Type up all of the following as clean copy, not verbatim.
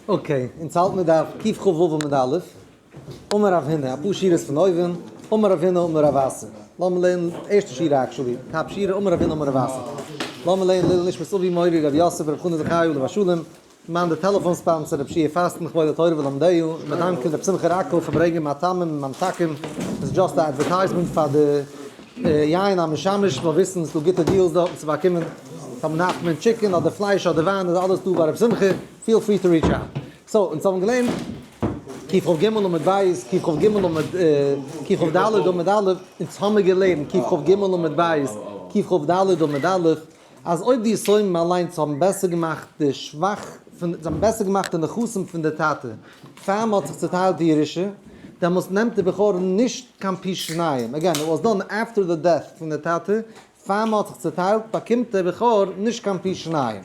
Okay, אונז האלט מיר דף קכ"ו עמוד א', אמר רב הונא, אפאר שורות פון אויבן, אמר רב הונא אמר רב אסי, לאמיר לערנען ערשטע שורה actually, top שורה, אמר רב הונא אמר רב אסי, לאמיר לערנען לעילוי נשמת אבי מורי רבי יוסף רבי חנא זכאי עליו השלום, מאן די טעלעפאן sponsor רבי שיע פאסטן כבוד התורה ולומדיה, מיר דאנקען רבי שמחה ראקל פאר ברענגען מטעמים און ממתקים, עס איז just א advertisement פאר די יין המשמש, מ'זאל וויסן ס'איז דא גוטע deals דארטן צו באקומען, טאמער דארף מען chicken אדער פלייש אדער וויין איז אלעס דא ביי רבי שמחה, feel free to reach out. So, אונז האבן געלערנט קכ"ג עמוד ב', קכ"ג עמוד, קכ"ד עמוד א', אונז האמיר געלערנט קכ"ג עמוד ב', קכ"ד עמוד א', אז אויב די יתומים אליינס האבן בעסער געמאכט די שבח פון, זיי האבן בעסער געמאכט די נכסים פון די טאטע פאר מען האט זיך צוטיילט די ירושה, דעמאלס נעמט די בכור נישט קיין פי שניים, again it was done after the death פון די טאטע, פאר מען האט זיך צוטיילט באקומט דער בכור נישט קיין פי שניים.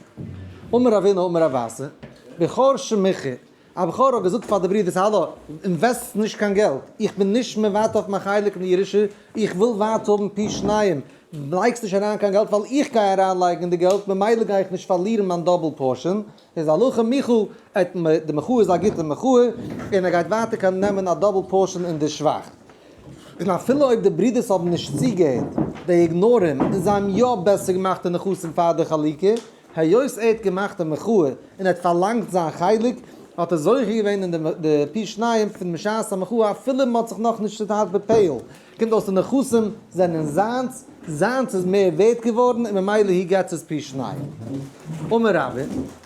אמר רב הונא אמר רב אסי, בכור שמיחה, א בכור האט געזאגט פאר די ברידערס האלא, invest ט נישט קיין געלט, איך בין נישט מוותר אויף מיין חלק אין די ירושה, איך וויל ווייטער האבן פי שניים, לייגסט נישט אריין קיין געלט ווייל איך גיי אריין לייגן די געלט ממילא גיי איך נישט פארלירן מיין double portion, איז הלכה מיחה, די מחאה איז א גוטע מחאה, און ער גייט ווייטער קענען נעמען א double portion אין די שבח. און אפילו אויב די ברידערס האבן נישט צוגעהערט, they ignore אים, און זיי האבן יא בעסער געמאכט די נכסים פאר די חלוקה, היות ער האט געמאכט די מחאה און ער האט פארלאנגט זיין חלק, האט ער זוכה געווען אין די פי שניים פון משעת המחאה אפילו מען האט זיך נאכנישט צוטיילט בפועל, קומט אויס די נכסים זענען זיינס, זיינס איז מער ווערט געווארן און ממילא he gets his פי שניים. אמר רבה,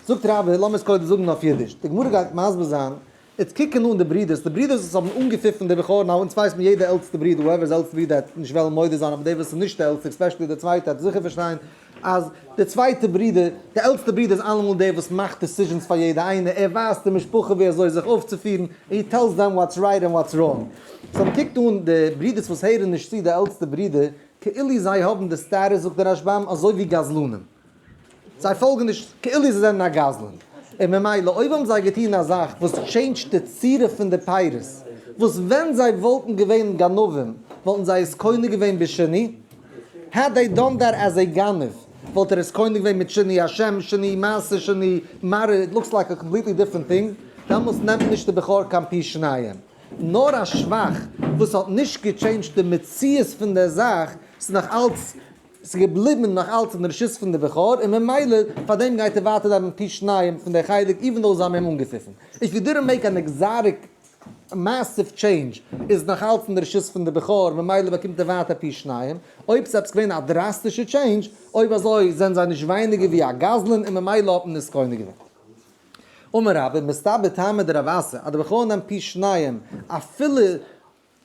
זאגט רבה, לאמיר עס קודם זאגן אויף אידיש, די גמרא גייט מסביר זיין, יעצט קוקן אן די ברידערס, די ברידערס וואס האבן אנגעפיפן די בכור, now אונז ווייסט מען יעדע עלטסטע ברודער, whoever איז עלטסטע ברודער העט נישט וועלן מודה זיין, אבער דער וואס איז נישט די עלטסטע, especially די צווייטע, העט זיכער פארשטיין אז די צווייטע ברודער, די עלטסטע ברודער איז אלעמאל דער וואס מאכט decisions פאר יעדע איינער, ער ווייזט די משפחה ווי אזוי זיך אויפצופירן, he tells them what's right and what's wrong. So מען קוקט אן די ברידערס וואס הערן נישט צו די עלטסטע ברודער, כאילו זיי האבן די status זאגט דער רשב"ם אזוי ווי גזלנים. זיי פאלגן נישט כאילו זיי זענען א גזלן, און ממילא אויב האבן זיי געטון א זאך וואס change ט די צורה פון די פירות, וואס ווען זיי וואלטן געווען גנבים וואלטן זיי עס קונה געווען בשינוי, had they done that as a גנב וואלט ער עס קונה געווען מיט שינוי השם, שינוי מעשה, שינוי מראה, it looks like a completely different thing, דעמאלס נעמט נישט די בכור קיין פי שניים. נאר א שבח וואס האט נישט גע change ט די מציאות פון דער זאך, ס'איז נאך אלץ ס'איז געבליבן נאך אלץ אין רשות פון די בכור, און ממילא פאר דעם גייט ער ווייטער נעמען פי שניים פון די חלק even though זיי האבן אים אנגעפיפן. If you didn't make an exotic massive change איז נאך אלץ אין די רשות פון די בכור ממילא באקומט ער ווייטער פי שניים. אויב ס'איז עפעס געווען א דראסטישע change, אויב אזוי זענען זיי נישט ווייניגער ווי א גזלן און ממילא האט מען עס קונה געווען. אמר רבה, מסתבר טעמא דרב אסי, אז די בכור נעמט פי שניים אפילו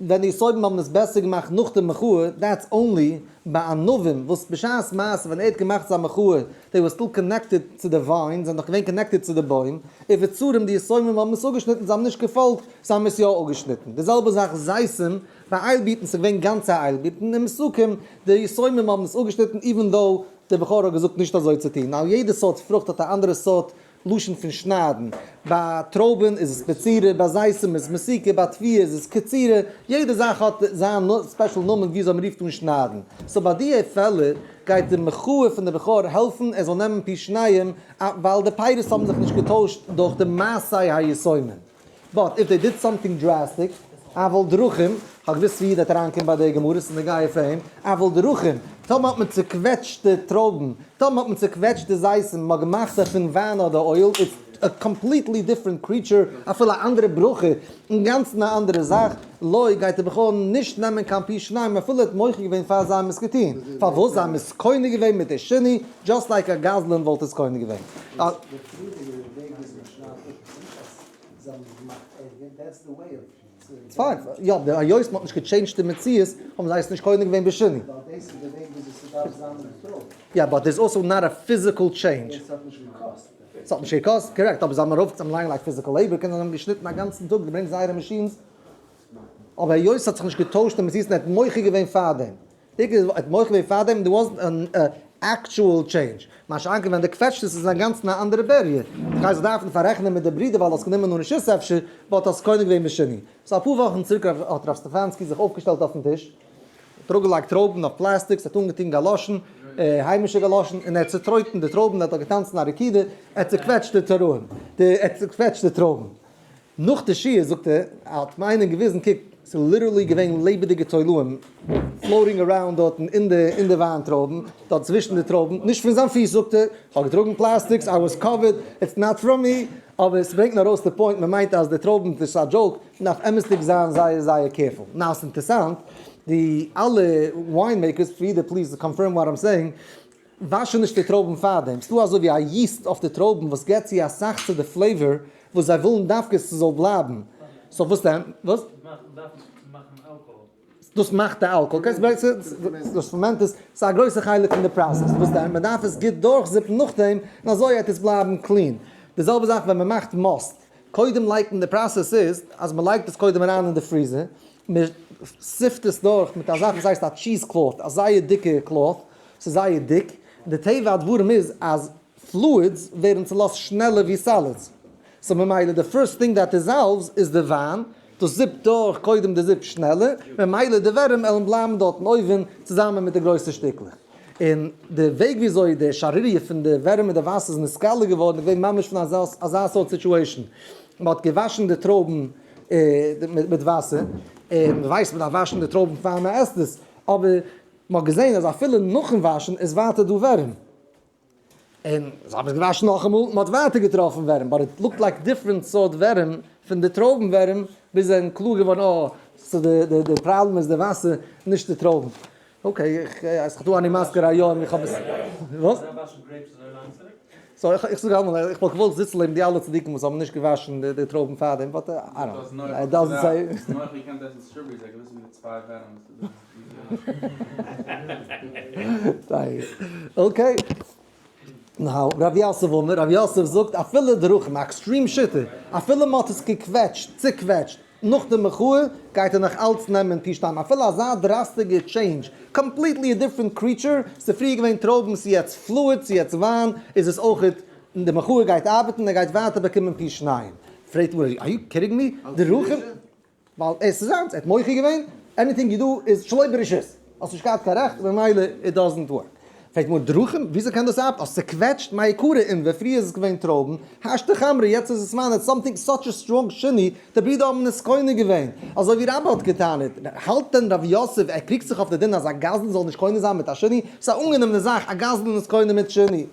ווען די יתומים האבן עס בעסער געמאכט נאך די מחאה, that's only ביי ענבים וואס בשעת מעשה ווען ער האט געמאכט זיין מחאה they were still connected צו די vine, זיי זענען נאך געווען connected צו די בוים, ובצרים די יתומים האבן עס אפגעשניטן זיי האבן נישט געפאלגט זיי האבן עס יא אפגעשניטן, די זעלבע זאך זיתים ביי איילבירטן ס'איז געווען גאנצע איילבירטן און מסוקים די יתומים האבן עס אפגעשניטן even though די בכור האט געזאגט נישט אזוי צו טון, now יעדע סארט פרוכט האט א אנדערע סארט לשון פון שניידן, ביי טרויבן איז עס בצירה, ביי זיתים איז מסיקה, ביי תבואה איז עס קצירה, יעדע זאך האט זיין special נאמען וויאזוי מען רופט אן שניידן. So ביי די פעלער גייט די מחאה פון די בכור העלפן ער זאל נעמען פי שניים, ווייל די פירות האבן זיך נישט געטוישט דורך די מעשי היתומים. But if they did something drastic, אבל דרכים, כ'האב געוואוסט ווי איד וועט אריינקומען ביי די גמרות און נוגע פאר אים, אבל דרכים, טאמער האט מען צוקוועטשט די טרויבן, טאמער האט מען צוקוועטשט די זיתים, מ'האט געמאכט דערפון וויין אדער oil, it's a completely different creature, אפילו א אנדערע ברכה, אינגאנצן א אנדערע זאך, לא גייט ער בכלל נישט נעמען קיין פי שניים אפילו ער האט מוחה געווען פאר זיי האבן עס געטון, פארוואס זיי האבן עס קונה געווען מיט די שינוי, just like א גזלן וואלט עס קונה געווען. Fine, יא, היות מ'האט נישט גע change ט די מציאות, האבן זיי עס נישט קונה געווען בשינוי. יא, but there's also not a physical change. ס'האט נישט געקאסט, correct, אבער זיי האבן ארויף צום ליין like physical labor, קען זיין זיי האבן געשניטן א גאנצן טאג, געברענגט זייערע machines, אבער היות ס'האט זיך נישט געטוישט די מציאות און ער האט מוחה געווען פארדעם. דיק איז האט מוחה געווען פארדעם, there wasn't an actual change. מה שאין כן ווען די קוועטשט עס איז אינגאנצן א אנדערע בריה. די גייסט זיך דארפן פאררעכענען מיט די ברודער ווייל האסט גענומען אן רשות אפשר, but האסט קונה געווען בשינוי. So אפאר וואכן צוריק האט רב סטעפאנסקי זיך אויפגעשטעלט אויפן טיש. האט אראפגעלייגט טרויבן אויף plastics, ער האט אנגעטון גאלאשן, היימישע גאלאשן, און ער האט צוטרויטן די טרויבן, ער האט געטאנצן א רקידה, ער האט צוקוועטשט די תראים, ער האט צוקוועטשט די טרויבן. נאך די שיעור זאגט ער, האט מיר איינער געוויזן, קוק, ס'איז literally געווען לעבעדיגע תולעים floating around דארטן אין די אין די וויין טרויבן, דארט צווישן די טרויבן, נישט פון זיין פיס זאגט ער, כ'האב געטראגן plastics, I was covered, it's not from me, אבער ס'ברענגט נאר ארויס די point, מ'מיינט אז די טרויבן דאס איז א joke, מ'דארף אמת'דיג זיין זייער זייער careful. Now ס'אינטערסאנט, די אלע wine makers, פרידא please confirm what I'm saying, וואשן נישט די טרויבן פארדעם, ס'דא אזוי ווי א yeast אויף די טרויבן וואס געבט צו אסאך צו די flavor וואס זיי ווילן דווקא ס'זאל בלייבן, so וואס דען? וואס? דאס מאכט די אלקאהאל, okay, דאס ferment עס, ס'איז א גרויסע חלק פון די process, וואס דען? מ'דארף עס גוט דורכזיפן נאכדעם, און אזוי וועט עס בלייבן clean. די זעלבע זאך ווען מ'מאכט מאסט, קודם לייגט מען, די process איז אז מ'לייגט עס קודם אריין אין די freezer, מ'סיפט עס דורך מיט א זאך וואס הייסט א cheese cloth, א זייער דיקע cloth, ס'איז זייער דיק, און די טבע הדברים איז אז fluids ווערן צולאזט שנעלער ווי solids, so ממילא די first thing that dissolves איז די וויין, דאס זיפט דורך קודם די זיפ שנעלער, ממילא די ווערים עלן בלייבן דארטן אויבן צוזאמען מיט די גרויסע שטיקלעך. און די וועג וויאזוי די שערוריה פון די ווערים מיט די וואסער איז נתגלה געווארן איז געווען ממש פון אזא סארט situation, מען האט געוואשן די טרויבן מיט וואסער, און מען ווייסט מען דארף וואשן די טרויבן פאר מען עסט עס, אבער מען האט געזען אז אפילו נאכן וואשן איז ווייטער דא ווערים, און זיי האבן עס געוואשן נאכאמאל, מען האט ווייטער געטראפן ווערים, but it looked like different סארט ווערים פון די טרויבן ווערים, ביז זיי זענען קלאר געווארן אה, so די די פראבלעם איז די וואסער, נישט די טרויבן. Okay, איך איך דא אני מזכיר היום, איך האב עס, וואס? So איך איך זאג אלעמאל, איך וואלט געוואלט זיצן לעבן די אלע צדיקים וואס האבן נישט געוואשן די טרויבן פארדעם, but I don't know, it doesn't say. Okay. Now, רב יוסף אומר, רב יוסף זאגט אפילו דרכים, א extreme שיטה, אפילו מען האט עס געקוועטשט, צוקוועטשט, נאך די מחאה, גייט ער נאך אלץ נעמען פי שתיים, אפילו אזא דראסטיגע change, completely א different creature, ס'איז פריער געווען טרויבן, ס'איז יעצט fluid, ס'איז יעצט וויין, איז עס אויכעט, די מחאה גייט ארבעטן, ער גייט ווייטער באקומען פי שניים. פרעגט די גמרא, are you kidding me? דרכים? ווייל עס איז זיינס, ער האט מוחה געווען, anything you do איז שלא ברשות, האסט נישט געהאט קיין רעכט, ממילא it doesn't work. פרעגט מר. דרכים, וויאזוי קען דאס ארבעטן? האסט צוקוועטשט מעיקרא און ווען פריער איז עס געווען טרויבן, השתא חמרא, יעצט איז עס וויין, it's something such a strong שינוי, די ברידער האבן עס קונה געווען, אזוי ווי רבה האט געטענה'ט, האלט דען רב יוסף, ער קריגט זיך אויף די דין אז א גזלן זאל נישט קונה זיין מיט א שינוי, ס'איז א אנגענומענע זאך, א גזלן איז קונה מיט שינוי.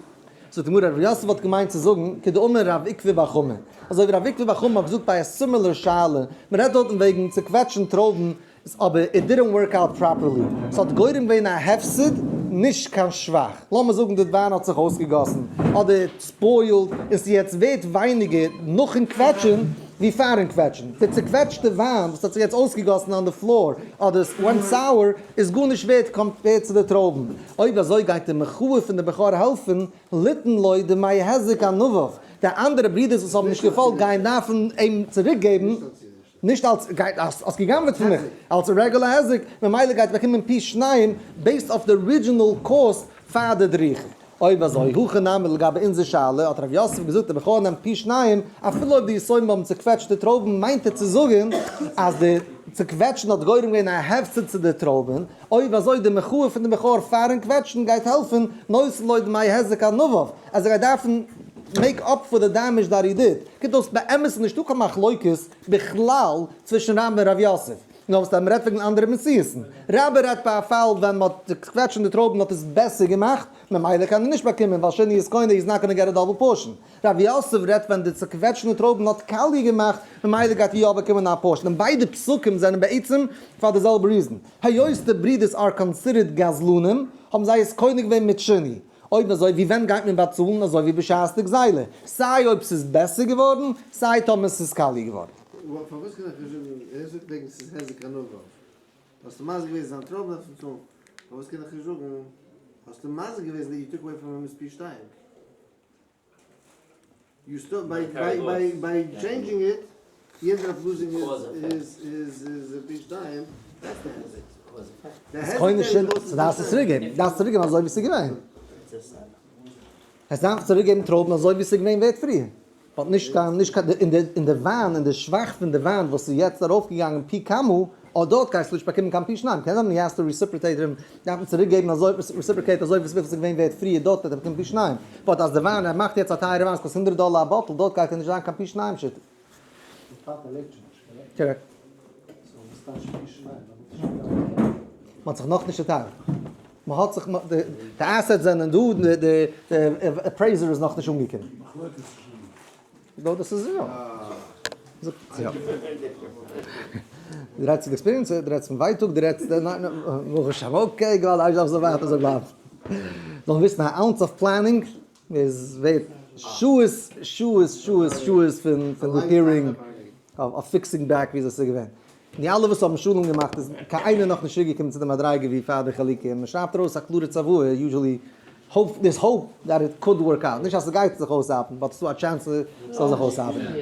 זאגט די גמרא, רב יוסף האט געמיינט צו זאגן, כדאמר רב עוקבא בר חמא, אזוי ווי רב עוקבא בר חמא האט געזאגט ביי א similar שאלה, מען רעדט דארטן וועגן צוקוועטשן טרויבן, אבער it didn't work out properly, ס'האט גורם געווען א הפסד, נישט קיין שבח, לאמיר זאגן די וויין האט זיך אויסגעגאסן, אדער spoiled, און ס'איז יעצט ווערט ווייניגער נאכן קוועטשן ווי פארן קוועטשן, די צוקוועטשטע וויין וואס האט זיך יעצט אויסגעגאסן on the floor, אדער went sour, איז גארנישט ווערט compared צו די טרויבן. אויב אזוי גייט די מחאה פון די בכור העלפן, ליתן לו דמי היזק ענביו, די אנדערע ברידערס וואס האבן נישט געפאלגט גייען דארפן אים צוריק געבן, נישט אלס גייט האסט גע'גנב'עט פון מיך, אלס רעגולער היזק, ממילא גייט באקומען פי שניים based אויף די original cost פאר די דריכה. אויב אזוי, הכא נמי לגבי אונזער שאלה, האט רב יוסף געזאגט די בכור נעמט פי שניים, אפילו אויב די יתומים האבן צוקוועטשט די טרויבן מיינט ער צו זאגן אז די צוקוועטשן האט גורם געווען א הפסד צו די טרויבן, אויב אזוי די מחאה פון די בכור פארן קוועטשן גייט העלפן נותן לו דמי היזק ענביו, אז ער גייט דארפן make up for the damage that he did, קומט אויס באמת איז נישטא קיין מחלוקת בכלל צווישן רבה און רב יוסף, נאר וואס מען רעדט וועגן אנדערע מציאות'ן, רבה רעדט ביי א פאל ווען מען האט צוקוועטשן די טרויבן האט עס בעסער געמאכט, ממילא קען ער נישט באקומען ווייל שינוי איז קונה he's not gonna get a double portion, רב יוסף רעדט ווען די צוקוועטשן טרויבן האט קאליע געמאכט ממילא גייט ער יא באקומען א portion, און ביידע פסוקים זענען בעצם פאר די זעלבע reason, היות די ברידערס are considered גזלנים האבן זיי עס קונה געווען מיט שינוי, אויב אזוי ווי ווען גייט מען באצאלן אזוי ווי בשעת די גזילה, סיי אויב ס'איז בעסער געווארן סיי טאמער ס'איז קאליע געווארן. פארוואס קען איך נישט זאגן, ער זאגט וועגן ס'איז היזק ענביו, האסטו מזיק געוועזן זיין טרויבן דארפסטו צאלן, פארוואס קען איך נישט זאגן האסטו מזיק געוועזן that you took away from him his פי שתיים? You still by by by by changing it he ended up losing his his his פי שתיים, that's the היזק. די עס קונה שוין, ס'דארף עס צוריק געבן, דארפסט צוריק געבן אזוי ווי ס'איז געווען. עס דארף צוריק געבן טרויבן אזוי ווי ס'איז געווען ווערט פריער. But נישט קיין, נישט קיין, אין די, אין די וויין, אין די שבח פון די וויין וואס איז יעצט ארויפגעגאנגען פי כמה. אט דארט גייסטו נישט באקומען קיין פי שניים, קען זיין he has to reciprocate אים דארף מען צוריק געבן אזוי reciprocate אזוי וויפיל ס'איז געווען ווערט פריער דארט וועט ער באקומען פי שניים, but אז די וויין ער מאכט יעצט א טייערע וויין ס'קאסט הונדרעט דאלער א bottle דארט גייט ער נישט זיין קיין פי שניים שיטה. די טאטע לעבט שוין נישט, correct? Correct. So וואס טייטש פי שניים? מען האט נישט מען האט זיך נאכנישט צוטיילט. מען האט זיך די assets זענען דא, די appraiser איז נאכנישט אנגעקומען. מחלוקת איז שוין דא. דא דאס איז יא. יא. דו רעדסט פון experience, דו רעדסט פון ווייטאג, דו רעדסט ניין ברוך השם okay געוואלד אייביג דארף אזוי ווייטער אזוי בלייבן. זאלן וויסן א ounce of planning איז ווערט שעות שעות שעות שעות פון פון repairing אויף fixing back ווי אזוי ס'איז געווען. און די אלע וואס האבן שלום געמאכט איז קיין איינער נאכנישט צוריקגעקומען צו די מדריגה ווי פאר די חלוקה און מ'שרייבט ארויס א קלארע צוואה usually hope, there's hope that it could work out, נישט אז ס'גייט זיך אויסארבעטן but ס'דא א chance ס'זאל זיך אויסארבעטן.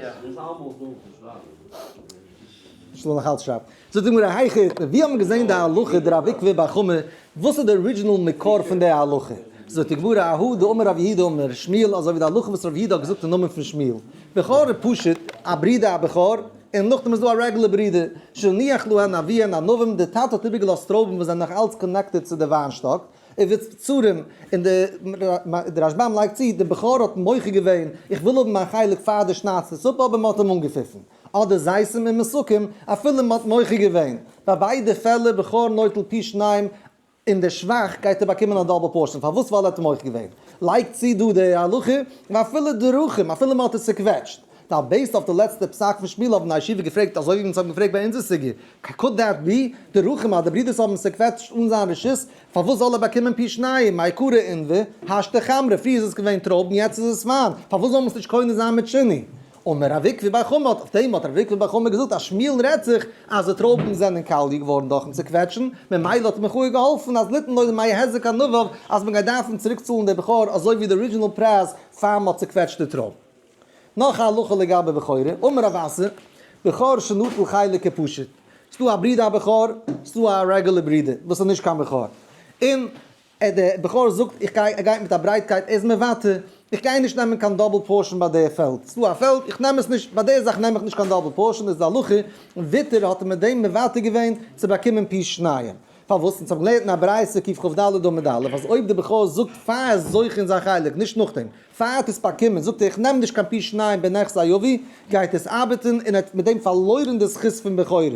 שלום נאך אלץ שרייבט. זאגט די גמרא היכא ווי האט מען געזען די הלכה דרב עוקבא בר חמא, וואס איז די original מקור פון די הלכה? זאגט די גמרא אהא דאמר רב יהודה אמר שמואל אזוי ווי די הלכה וואס רב יהודה האט געזאגט אין נאמען פון שמואל, בכור פשוט א ברודער א בכור, און נאכדעם איז דא א regular ברודער, שהניח להן אביהן ענבים, די טאטע האט איבערגעלאזט טרויבן וואס זענען נאך אלץ connected צו די וויינשטאק, ובצרים, און די רשב"ם לייגט צו, די בכור האט מוחה געווען, איך וויל האבן מיין חלק פאר די שניידסט עס אפ, אבער מען האט אים אנגעפיפן. אדער זיתים און מסוקים, אפילו מען האט מוחה געווען. ביי ביידע פעלער בכור נוטל פי שניים, און דער שבח גייט ער באקומען א double portion, פארוואס? ווייל ער האט מוחה געווען. לייגט צו דא די הלכה, ואפילו דרכים, אפילו מען האט עס צוקוועטשט. ווייל based אויף די לעצטע פסק פון שמואל האבן די ישיבה געפרעגט אזוי ווי אונז האבן געפרעגט ביי אונזער סוגיא, could that be דרכים אז די ברידערס האבן עס צוקוועטשט אן זיין רשות, פארוואס זאל ער באקומען פי שניים, מעיקרא עינבי, השתא חמרא, פריער איז עס געווען טרויבן יעצט איז עס וויין, פארוואס זאל מען עס נישט קונה זיין מיט שינוי? אמר רב עוקבא בר חמא האט אויף דעם האט רב עוקבא בר חמא געזאגט אז שמואל רעדט זיך אז די טרויבן זענען קאליע געווארן דורכן צוקוועטשן, ממילא האט מחאה געהאלפן אז ליתן לו דמי היזק ענביו אז מען גייט דארפן צוריק צאלן די בכור אזוי ווי די original פרייז פאר מען האט צוקוועטשט די טרויבן. נאך א הלכה לגבי בכורה, אמר רב אסי, בכור שנטל חלק כפשוט, ס'דא א ברודער א בכור, ס'דא א regular ברודער וואס איז נישט קיין בכור, און דער בכור זאגט איך גיי, ער גייט מיט א ברייטקייט, ער איז מוותר, איך גיי נישט נעמען קיין double portion ביי די פעלד, ס'דא א פעלד, איך נעם עס נישט, ביי די זאך נעם איך נישט קיין double portion, איז די הלכה, וויתר האט ער מיט דעם מוותר געווען צו באקומען פי שניים. פארוואס? אונז האבן געלערנט אין א ברייתא קכ"ד עמוד א' אז אויב דער בכור זאגט פאר ער איז זוכה אין זיין חלק, נישט נאכדעם, פאר ער האט עס באקומען, זאגט ער איך נעם נישט קיין פי שניים בנכסי אבי, גייט עס ארבעטן און ער האט מיט דעם פארלוירן די זכות פון בכורה.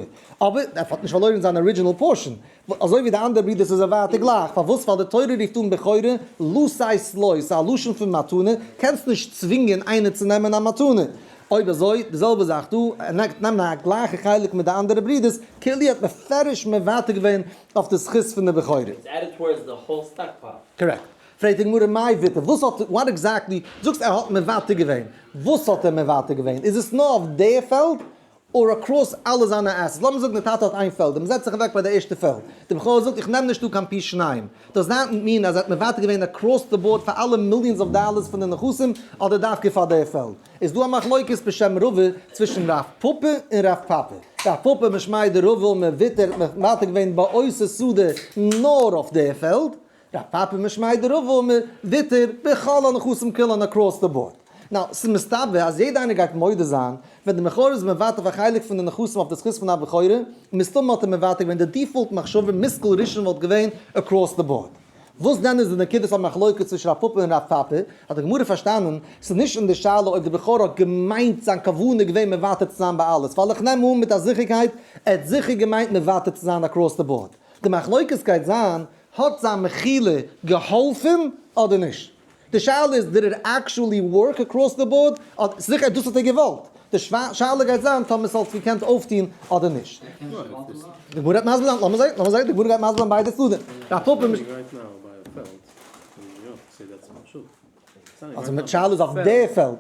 אבער ער האט נישט פארלוירן זיין original portion, אזוי ווי די אנדערע ברידערס איז ער ווייטער גלייך, פארוואס? ווייל די תורה רופט אן בכורה לתת לו, ס'איז א לשון פון מתנה, קענסט נישט צווינגען איינער צו נעמען א מתנה. אויב אזוי, די זעלבע זאך דא, ער נעמט נעמען א גלייכע חלק מיט די אנדערע ברידערס, כאילו האט בפירוש מוותר געווען אויף די זכות פון די בכורה. It's added towards the whole stockpile. Correct. פרעגט די גמרא מאי ויתר, וואס האט, what exactly, זאגסט ער האט מוותר געווען, וואס האט ער מוותר געווען? איז עס נאר אויף די פעלד, or across אלע זיינע assets? לאמיר זאגן די טאטע האט איין פעלד און מ'זעצט זיך אוועק ביי די ערשטע פעלד, די בכור זאגט איך נעם נישט דא קיין פי שניים, does that mean אז ער האט מוותר געווען across the board פאר אלע millions of dollars פון די נכסים אדער דווקא פאר די פעלד? איז דא א מחלוקת בשם רבא צווישן רב פפא און רב פפי. רב פפא משמיה דרבא אמר ויתר האט מוותר געווען באותה שדה נאר אויף די פעלד, רב פפי משמיה דרבא אמר ויתר בכל הנכסים כולן across the board. Now, ס'איז מסתבר אז יעדע איינער גייט מודה זיין, ווען די בכור איז מוותר פאר חלק פון די נכסים אויף די זכות פון א בכורה, מסתמא האט ער מוותר געווען, די default מחשבה מושכל ראשון וואלט געווען across the board. וואס דען איז די נקודת המחלוקת צווישן רב פפא און רב פפי? האט די גמרא פארשטאנען, ס'איז נישט אין די שאלה אויב די בכור האט געמיינט זיין כוונה געווען מוותר צו זיין ביי אלעס, ווייל איך נעם אן מיט א זיכערקייט ער האט זיכער געמיינט מוותר צו זיין across the board. די מחלוקת גייט זיין, האט זיין מחילה געהאלפן אדער נישט? די שאלה איז did it actually work across the board, אדער זיכער דאס האט ער געוואלט, די שאלה גייט זיין טאמער ס'האט געקענט אויפטון אדער נישט. די גמרא גייט מסביר זיין, לאמיר זען, לאמיר זען, די גמרא גייט מסביר זיין ביידע צדדים. רב פפא מיש. אלזא די שאלה איז אויף די פעלד.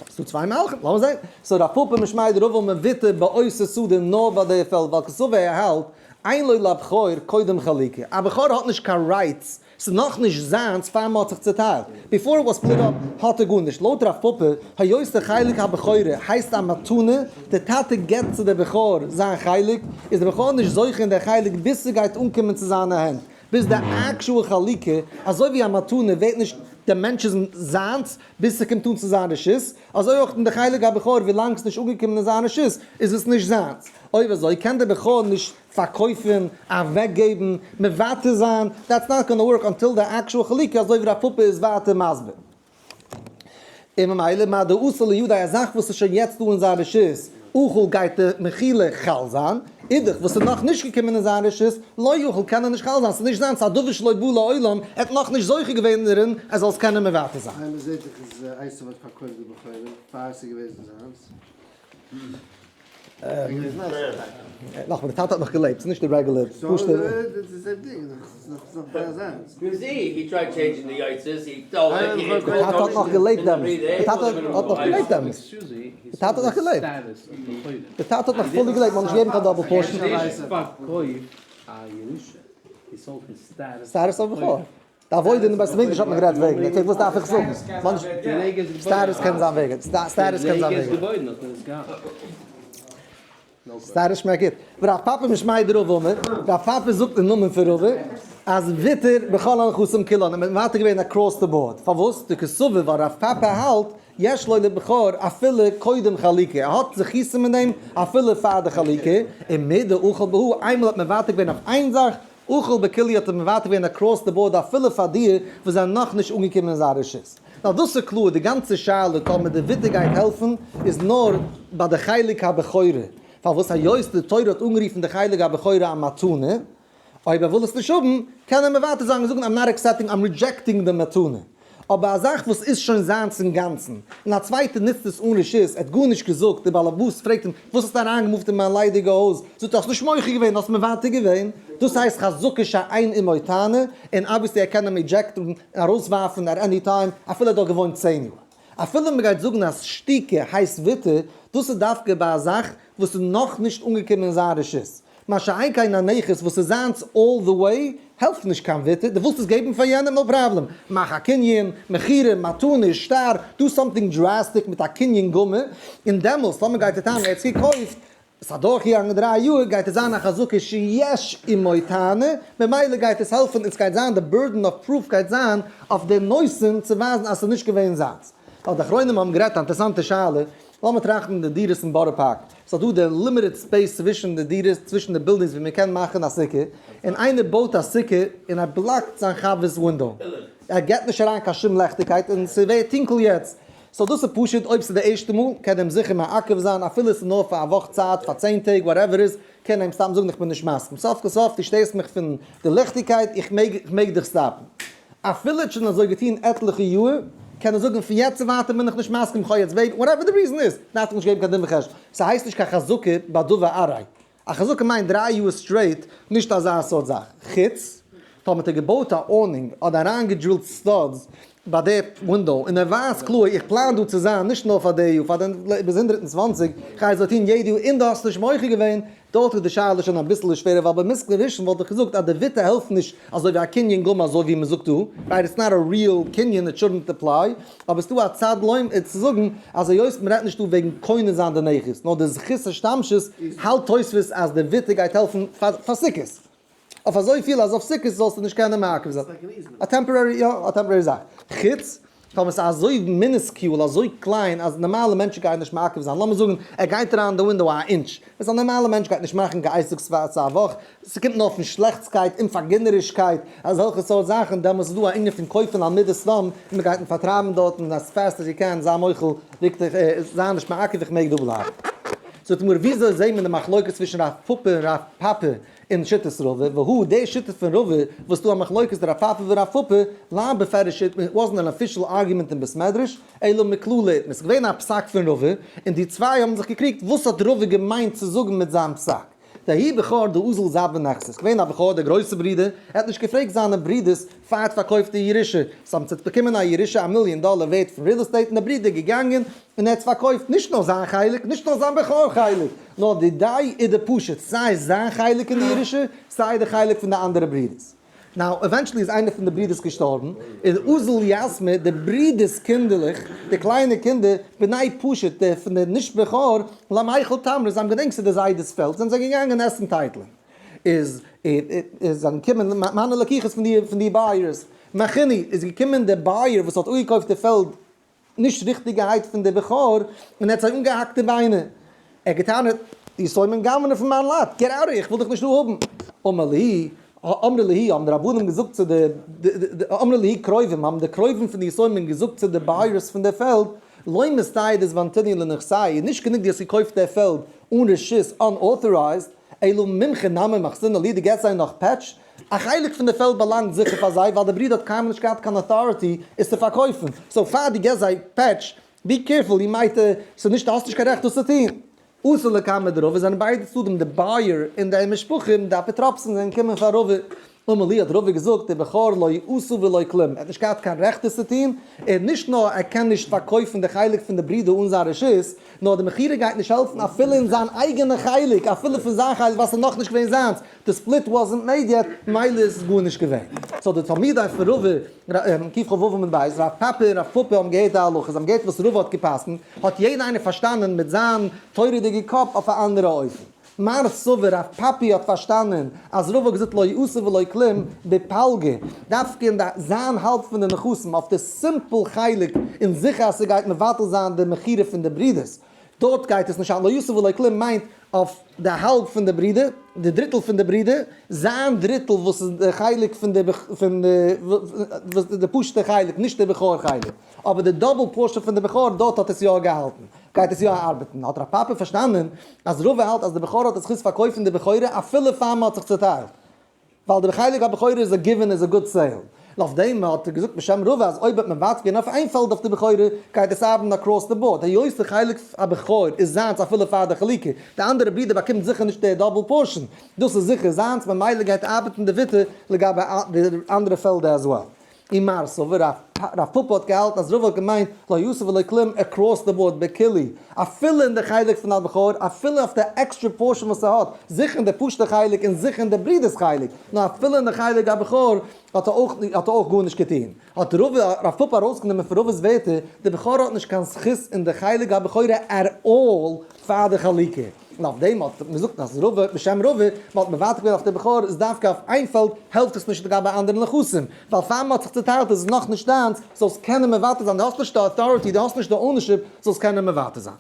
ס'דא צוויי מהלכים, לאמיר זען. So רב פפא משמיה דרבא מוותר באותה שדה נאר ביי די פעלד, ווייל קסבר ער האלט אין לו לבכור קודם חלוקה, א בכור האט נישט קיין rights, ס'איז נאכנישט זיינס פאר מ'האט זיך צוטיילט, before it was split up האט ער גארנישט, לויט רב פפא, היות די חלק הבכורה הייסט א מתנה, די טאטע געבט צו די בכור זיין חלק, איז די בכור נישט זוכה אין די חלק ביז ס'גייט אנקומען צו זיינע הענט, ביז די actual חלוקה, אזוי ווי א מתנה ווערט נישט. דער מענטש איז זיינס ביז ס'קומט אן צו זיין רשות, אזוי אויך אין די חלק הבכור ווילאנג ס'נישט אנגעקומען אין זיין רשות איז עס נישט זיינס, אויב אזוי קען דער בכור נישט פארקויפן, אוועקגעבן, מוותר זיין, that's not gonna work until די actual חלוקה אזוי ווי רב פפא איז ווייטער מסביר. און ממילא מה דאתא לידיה א זאך וואס איז שוין יעצט דא אין זיין רשות, אכל גייט די מחילה חל זיין, אידך וואס איז נאך נישט געקומען אין זיין רשות, לא יוכל קען ער נישט חל זיין, ס'איז נישט זיינס, א דבר שלא בא לעולם, ער האט נאך נישט זוכה געווען דערין ער זאל עס קענען מוותר זיין. איינער זעהט זיך אז עשו האט פארקויפט די בכורה פאר ס'איז געוועזן זיינס. נאכאמאל, די טאטע האט נאך געלעבט, ס'איז נישט די regular פשוט'ע. די טאטע האט נאך געלעבט דעמאלס, די טאטע האט נאך געלעבט דעמאלס, די טאטע האט נאך געלעבט, די טאטע האט נאך fully געלעבט, מ'האט נישט געגעבן קיין double portion. Status of בכור. די עבודה אין די בית המקדש האט מען גערעדט וועגן, okay וואס דארף איך זאגן? Status קען זיין וועגן, status קען זיין וועגן. Status שמעקט גוט. ורב פפא משמיה דרבא אמר, רב פפא זאגט אין נאמען פון רבא, אז ויתר בכל הנכסים כולן, און מ'האט מוותר געווען across the board. פארוואס? דקסבר ווייל רב פפא האלט, יש לו לבכור אפילו קודם חלוקה, ער האט זכותים אין דעם אפילו פאר די חלוקה, און מדאכל בהו, איינמאל האט מען מוותר געווען אויף איין זאך, אכל בכולהו האט ער מוותר געווען across the board אפילו פאר די וואס זענען נאכנישט אנגעקומען אין זיין רשות. נאר דאס איז קלאר, די גאנצע שאלה טאמער די ויתור גייט העלפן איז נאר ביי די חלק הבכורה, פארוואס היות די תורה האט אנגערופן די חלק הבכורה א מתנה, אויב ער וויל עס נישט האבן קען ער מוותר זיין און זאגן I'm not accepting, I'm rejecting די מתנה. אבער א זאך וואס איז שוין זיינס אינגאנצן, און א צווייטער נוצט עס אן רשות, ער האט גארנישט געזאגט, דער באלעבאס פרעגט אים, וואס האסטו אריינגעמופט אין מיין ליידיגע הויז? זאגט ער, האסט נישט מוחה געווען, האסט מוותר געווען. דאס הייסט חזקה שאין עמו טענה, און obviously ער קען אים eject ן און ארויסווארפן at any time, אפילו ער האט דארט געוואוינט 10 יאר. אפילו מען גייט זאגן אז שתיקה הייסט ויתור, דאס איז דווקא ביי א זאך וואס איז נאכנישט אנגעקומען אין זיין רשות. מה שאין כן א נכס וואס איז זיינס all the way, העלפט נישט קיין ויתור, דו ווילסט עס געבן פאר יענעם, no problem, מאך א קנין, מכירה, מתנה, שטר, do something drastic מיט א קנין גמור, און דעמאלס טאמער גייט ער טענה'ן ער האט עס געקויפט, עס איז אדורכגעגאנגען 3 יאר, גייט עס זיין א חזקה שיש עמו טענה, ממילא גייט עס העלפן און סגייט זיין די burden of proof גייט זיין אויף די נושאים צו ווייזן אז ס'איז נישט געווען זיינס. ווייל די אחרונים האבן גערעדט א אינטערעסאנטע שאלה, לאמיר טראכטן די דירות אין בארא פארק, ס'איז דא די limited space צווישן די דירות, צווישן די buildings ווי מ'קען מאכן א סוכה, און איינער בויט א סוכה און ער בלאקט זיין חבר'ס window, ער געט נישט אריין קיין שום לעכטיגקייט און ס'ווערט טונקל יעצט, so דאס איז פשוט אויב ס'איז די ערשטע מאל קען אים זיכער מעכב זיין אפילו ס'איז נאר פאר א וואך צייט, פאר 10 טעג, whatever איז, קען אים סתם זאגן איך בין נישט מסכים, סוף כל סוף דו שטערסט מיך פון די ליכטיגקייט, איך מעג איך מעג דיך סטאפן. אפילו האט שוין אזוי געטון עטליכע יאר, קען ער זאגן פון יעצט און ווייטער בין איך נישט מסכים, איך האב יעצט baby, whatever the reason איז, דארף איך נישט געבן קיין דין וחשבון. ס'הייסט נישט קיין חזקה ביי דבר עראי. א חזקה מיינט 3 יאר straight, נישט אזא סארט זאך. חוץ טאמער האט ער געבויט א awning אדער אריינגעדרילט studs ביי די window און ער ווייזט קלאר איך פלאן דא צו זיין נישט נאר פאר די יאר, פאר די ביז 120, כ'גיי אזוי טון יעדע יאר און דו האסט נישט מוחה געווען, דארט איז די שאלה שוין אביסל שווערער ווייל ביי מושכל ראשון וואלט איך געזאגט אז די ויתור העלפט נישט אזוי ווי א קנין גמור אזוי ווי מ'זאגט דא, right it's not a real קנין it shouldn't apply, אבער ס'דא א צד לומר צו זאגן אז היות מ'רעדט נישט דא וועגן קונה זיין די נכס נאר די זכות השתמשות האלט תוספות אז די ויתור גייט העלפן פאר סוכות. אויף אזויפיל אז אויף סוכות זאלסטו נישט קענען מעכב זיין. א temporary, יא, א temporary זאך. חוץ טאמער ס'איז אזוי minuscule, אזוי קליין, אז נארמאלע מענטשן גייען נישט מעכב זיין. לאמיר זאגן, ער גייט אריין אין די window א אינטש. וואס א נארמאלע מענטש גייט נישט מאכן קיין עסק פאר א וואך. ס'קומט נאר פון שלעכטסקייט, אומפארגינערישקייט, אזעלכע סארט זאכן. דעמאלס איז דא א ענין פון קויפן על מידת סתם, און מ'גייט אים פארטרייבן דארטן as fast as you can, זיי מוחל, רוק דיך, זיי נישט מעכב, איך מעג דא בלייבן. זאגט די גמרא, וויאזוי זעהט מען די מחלוקת צווישן רב פפא און רב פפא אין שיטת רבא, והוא די שיטה פון רבא וואס דא א מחלוקת רב פפא ורב פפא, לאו בפירוש it wasn't an official argument אין בית מדרש, אלא מכללא איתמר, ס'איז געווען א פסק פון רבא, און די צוויי האבן זיך געקריגט וואס האט רבא געמיינט צו זאגן מיט זיין פסק. דההוא בכור דאזיל זבין נכסי, ס'איז געווען א בכור דער גרויסער ברודער, ער האט נישט געפרעגט זיינע ברודערס פאר ער האט פארקויפט די ירושה, זיי האבן באקומען א ירושה א מיליאן דאלער ווערט פון real estate און דער ברודער איז געגאנגען און ער האט עס פארקויפט נישט נאר זיין חלק, נישט נאר זיין בכור חלק, נאר דידיה ודפשיט, סיי זיין חלק אין די ירושה, סיי די חלק פון די אנדערע ברודערס. Now, eventually איז איינער פון די ברודערס געשטארבן, און אזל יתמי, די ברודערס קינדערלעך, די קליינע קינדער, בני פשיט, די פון די נישט בכור, למיכל תמרי, זיי האבן געדענקט ס'איז די זיידע'ס פעלד, זענען זיי געגאנגען עסן טייטלען. איז, איז זענען געקומען מיינע לקוחות פון די, פון די buyers. מחינהו, איז געקומען דער buyer וואס האט אפגעקויפט די פעלד נישט ריכטיגערהייט פון די בכור, און ער האט זיי אנגעהאקט די ביינער. ער האט געטענה'ט, די יתומים גנב'נען פון מיין lot, get out איך וויל דיך נישט דא האבן. אמר להו, אמרי להו, האבן די רבנים געזאגט צו די, אמרי להו קרובים, האבן די קרובים פון די יתומים געזאגט צו די buyers פון די פעלד, לא מסתיי דזבנתינהו לנכסייהו, נישט גענוג דו האסט געקויפט די פעלד אן רשות, unauthorized, אלא ממך נמי מחתינן להו, דו געבסט זיי נאך פעטש, א חלק פון די פעלד באלאנגט זיכער פאר זיי ווייל די ברודער האט קיינמאל נישט געהאט קיין authority עס צו פארקויפן, so פאר דו געבסט זיי פעטש, be careful, you might, ס'איז נישט, האסט נישט קיין רעכט דאס צו טון. אתו לקמיה דרבא זענען ביידע צדדים די buyer און די משפחה די אפוטרופסים זענען געקומען פאר רבא אמר להו האט רבא געזאגט די בכור לא עשה ולא כלום ער האט נישט געהאט קיין רעכט עס צו טון און נישט נאר ער קען נישט פארקויפן די חלק פון די ברודער אן זיין רשות נאר די מכירה גייט נישט העלפן אפילו אין זיין אייגענע חלק אפילו פון זיין חלק ווייל ס'איז נאכנישט געווען זיינס די split wasn't made yet מילא איז עס גארנישט געווען. so די תלמידי פון רבא ק כ ו עמוד ב', רב פפא און רב פפא האבן געהערט די הלכה, זיי האבן געהערט וואס רבא האט גע'פסק'נט, האט יעדער איינער פארשטאנען מיט זיין תורה'דיגע קאפ אויף א אנדערע אופן. מר סבר רב פפי האט פארשטאנען אז רבא האט געזאגט לא עשה ולא כלום בפלגא, דווקא אין די זיין האלב פון די נכסים, אויף די simple חלק, און זיכער אז ס'גייט מבטל זיין די מכירה פון די ברודערס, דארט גייט עס נישט אן, לא עשה ולא כלום מיינט אויף די האלב פון די ברודער, די דריטל פון די ברודער, זיין דריטל וואס איז די חלק פון די פון די די פשוט'ע חלק, נישט די בכור חלק, אבער די double portion פון די בכור דארט האט עס יא געהאלטן, גייט עס יא ארבעטן, האט רב פפא פארשטאנען אז רבא האלט אז די בכור האט די זכות פארקויפן די בכורה אפילו פאר מען האט זיך צוטיילט. ווייל דער חלק הבכורה איז א given איז א good sale. און אויף דעם האט ער געזאגט בשם רבא אז אויב האט מען מוותר געווען אויף איין פעלד אויף די בכורה גייט עס ארבעטן across the board היות די חלק הבכור איז זיינס אפילו פאר די חלוקה, די אנדערע ברודער באקומט זיכער נישט די double portion, דאס איז זיכער זיינס ממילא גייט ארבעטן די ויתור לגבי די אנדערע פעלדער as well. און מר סבר, רב פפא האט געהאלטן אז רבא האט געמיינט לא עשה ולא כלום across the board בכולהו, אפילו אין די חלק פון הבכור, אפילו אויף די extra portion וואס ער האט, זיכער אין די פשוטע חלק און זיכער אין די ברודער'ס חלק, נאר אפילו אין די חלק הבכור האט ער אויך האט ער אויך גארנישט געטון. האט רבא, רב פפא ארויסגענומען פון רבא'ס ווערטער, די בכור האט נישט קיין זכות אין די חלק הבכורה at all פאר די חלוקה. און אויף דעם האט מען געזאגט אז רבא בשם רבא, מען האט מוותר געווען אויף די בכור איז דווקא אויף איין פעלד העלפט עס נישט לגבי אנדערע נכסים, ווייל פאר מען האט זיך צוטיילט איז עס נאך נישט דיינס, זאלסט קענען מוותר זיין, דו האסט נישט די authority, דו האסט נישט די ownership, זאלסט קענען מוותר זיין.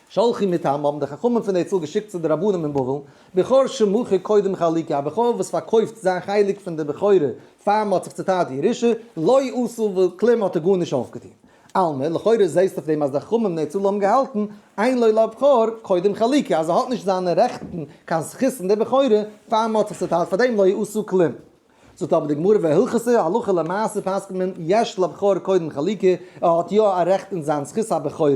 שלחו מטעמם האבן די חכמים פון די אצל געשיקט צו די רבנים אין בבל, בכור שמכר קודם חלוקה, א בכור וואס פארקויפט זיין חלק פון די בכורה פאר מען האט זיך צוטיילט די ירושה, לא עשה כלום האט ער גארנישט אויפגעטון. אלמא, לכאורה זעהסט אויף דעם אז די חכמים נעצו האבן געהאלטן, אין לו לבכור קודם חלוקה, אז ער האט נישט זיינע רעכטן, קיין זכות אין די בכורה, פאר מען האט זיך צוטיילט פאר דעם לא יעשו כלום. זאגט אבער די גמרא והלכתא, הלכה למעשה פסק'נט מען, יש לבכור קודם חלוקה, ער האט יא א רעכט אין זיין זכות הבכורה,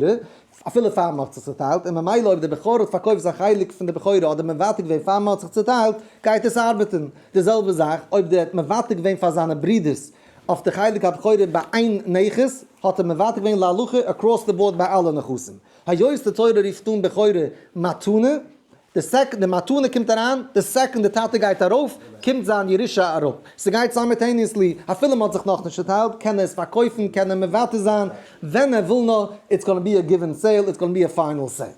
אפילו פאר מען האט זיך צוטיילט, און ממילא אויב דער בכור האט פארקויפט זיין חלק פון די בכורה אדער מוותר געווען פאר מען האט זיך צוטיילט, גייט עס ארבעטן. די זעלבע זאך אויב דער האט מוותר געווען פאר זיינע ברודערס אויף די חלק הבכורה ביי איין נכס, האט ער מוותר געווען להלכה across the board ביי אלע נכסים. היות די תורה רופט אן בכורה מתנה, די second די מתנה קומט אריין, די second די טאטע גייט ארויף, קומט זיין ירושה אראפ. ס'גייט simultaneously, אפילו מ'האט זיך נאכנישט צוטיילט, קען ער עס פארקויפן, קען ער מוותר זיין, ווען ער וויל נאר, it's gonna be a given sale, it's gonna be a final sale.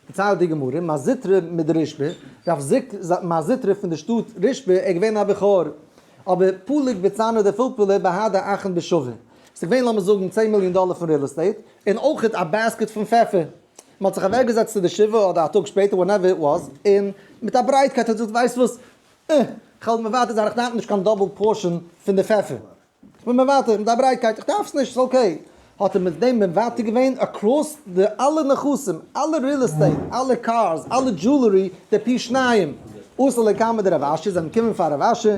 דערציילט די גמרא, מר זוטרא מדרישבא, רב זיק מר זוטרא פון די שטאט רישבא, ער איז געווען א בכור, אבער פלג בצנעא דפלפלא בהדי אחין בשווה, ס'איז געווען לאמיר זאגן צען מיליאן דאלער פון real estate, און אויכעט א basket פון פעפער, מען האט זיך אוועקגעזעצט צו די שבעה אדער א טאג שפעטער whenever it was, און מיט א ברייטקייט האט ער געזאגט ווייסט וואס, אה, כ'וועל מוותר זיין איך דארף נישט קיין double portion פון די פעפער. כ'בין מוותר מיט א ברייטקייט, איך דארף עס נישט, ס'איז okay. האט ער מיט דעם מוותר געווען across די אלע נכסים, אלע real estate, אלע cars, אלע jewelry, די פי שניים. אתו לקמיה דרב אשי, זענען געקומען פאר רב אשי,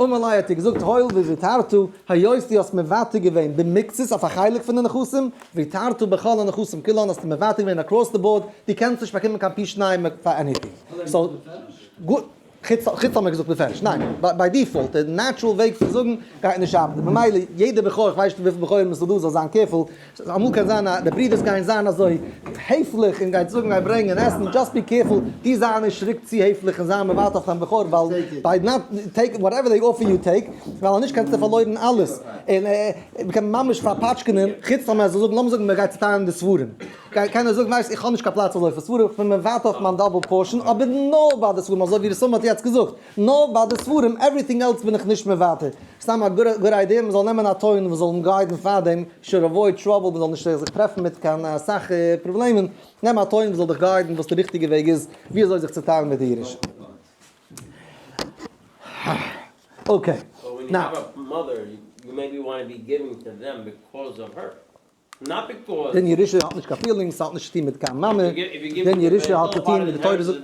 אמר ליה האט ער געזאגט הואיל וויתרת, היות דו האסט מוותר געווען במקצת אויף א חלק פון די נכסים, ויתרת בכל הנכסים כולן האסטו מוותר געווען across the board, דו קענסט נישט באקומען קיין פי שניים פאר anything. so, גוט. חוץ חוץ האט מען געזאגט בפירוש ניין, by default די natural וועג פון זאגן גייט נישט ארבעטן, ממילא יעדער בכור איך ווייס נישט וויפיל בכורים עס איז דא זאל זיין careful, אמאל קען זיין אז די ברידערס גייען זיין אזוי העפליך און גייט זאגן גיי ברענגען עסן, just be careful, דו זיי נישט שריק צו העפליך און זיי מוותר אויף דיין בכור ווייל by not take whatever they offer you take, ווייל אז נישט קענסטו פארלוירן אלעס, און מ'קען ממש פארפאטשקענען, חוץ טאמער ער זאל זאגן לאמיר זאגן מ'גייט צוטיילן די ספרים. קען ער זאגן ווייסט איך האב נישט קיין פלאץ אזוי פאר ספרים, איך בין מוותר אויף מיין double portion, אבער נאר ביי די ספרים, אזוי ווי ר' סאמע האט יעצט געזאגט, נאר ביי די ספרים, everything else בין איך נישט מוותר. סתם א good idea, מען זאל נעמען א טוען וואס זאל אים guide ן פארדעם, should avoid trouble, מען זאל נישט זיך טרעפן מיט קיין סאך פראבלעמען, נעם א טוען וואס זאל דיך guide ן וואס די ריכטיגע וועג איז ווי אזוי זיך צו טיילן מיט די ירושה. Okay. Now. דען ירושה האט נישט קיין feelings, ס'האט נישט צוטון מיט קיין מאמע, דען ירושה האט צוטון מיט די תורה זאגט.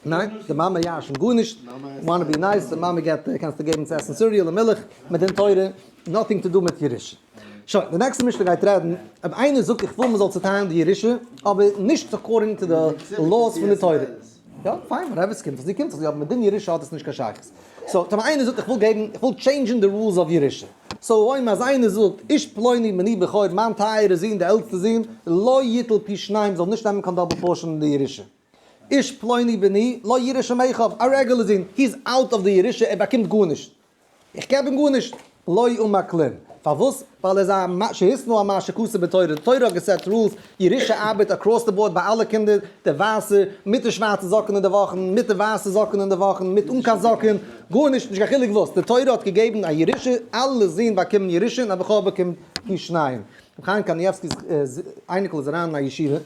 ניין, די מאמע ירש'נט גארנישט, wanna be nice, די מאמע געבט, קענסטו געבן צו עסן cereal און מילך, מיט דין תורה, nothing to do מיט ירושה. שוין, די נעקסטע משנה גייט רעדן, אויב איינער זאגט איך וויל מ'זאל צוטיילן די ירושה, אבער נישט according to די laws פון די תורה. יא, פיין, whatever ס'קומט זיך, זי קומט זיך, אבער מיט דין ירושה האט עס נישט קיין שייכות. So, טאמער איינער זאגט איך וויל געבן, איך וויל change ן די rules of ירושה. So אויב אז איינער זאגט, איש פלוני בני בכור, מיין טייערע זון, די עלטסטע זון, לא יטול פי שניים, זאל נישט נעמען קיין double portion אין די ירושה. איש פלוני בני, לא יירש עם אחיו, א רעגולער זון, he is out of די ירושה, ער באקומט גארנישט. איך געב אים גארנישט. לא אמר כלום. פארוואס? ווייל ער איז א שהתנה על מה שכתוב בתורה. די תורה האט געסעט rules, ירושה ארבעט across the board ביי אלע קינדער, די ווייסע, מיט די שווארצע זאקן אין די וואכן, מיט די ווייסע זאקן אין די וואכן, מיט אן קיין זאקן, גארנישט, נישט קיין חילוק וואס. די תורה האט געגעבן א ירושה, אלע זין באקומען ירושה און א בכור באקומט פי שניים. רבי חיים קאניעווסקי'ס אייניקל איז אריין אין א ישיבה.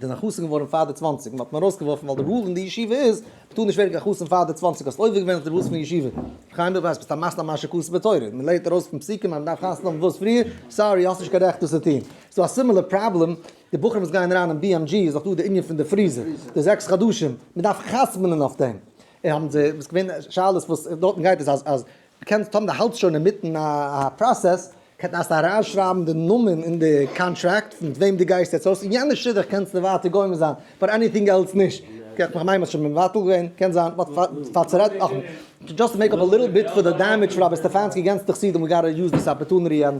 איז א חתן געווארן פאר די 20, מ'האט אים ארויסגעווארפן ווייל די rule אין די ישיבה איז, מ'טאר נישט ווערן קיין חתן פאר די 20, האסט עובר געווען אויף די rules פון ישיבה. ר' חיים דו ווייסט ביסט א מתנה מה שכתוב בתורה, מ'לערנט ארויס פון פסוקים אז מ'דארף חתונה האבן וואס פריער, sorry האסט נישט קיין רעכט דאס צו טון. ס'דא א similar problem, די בחורים וואס גייען אריין אין BMG איז דאך דא די ענין פון די freezer, די 6 חדשים, מ'דארף חתמ'נען אויף דעם. האבן זיי, ס'איז געווען שאלות וואס דארטן גייט עס אז אז קענסט טאמער די האלטסט שוין אינמיטן א process, קענסט אריינשרייבן די נאמען אין די contract מיט וועם דו גייסט יעצט אויס, און יענע שידוך קענסטו ווייטער גומר זיין, but anything else נישט. איך מיין מ'האט שוין מבטל געווען, קען זיין, but פאר צו רעדן נאכאמאל, just to make up a little bit for the damage פון רבי סטעפאנסקי against די חסידים, we gotta use this opportunity and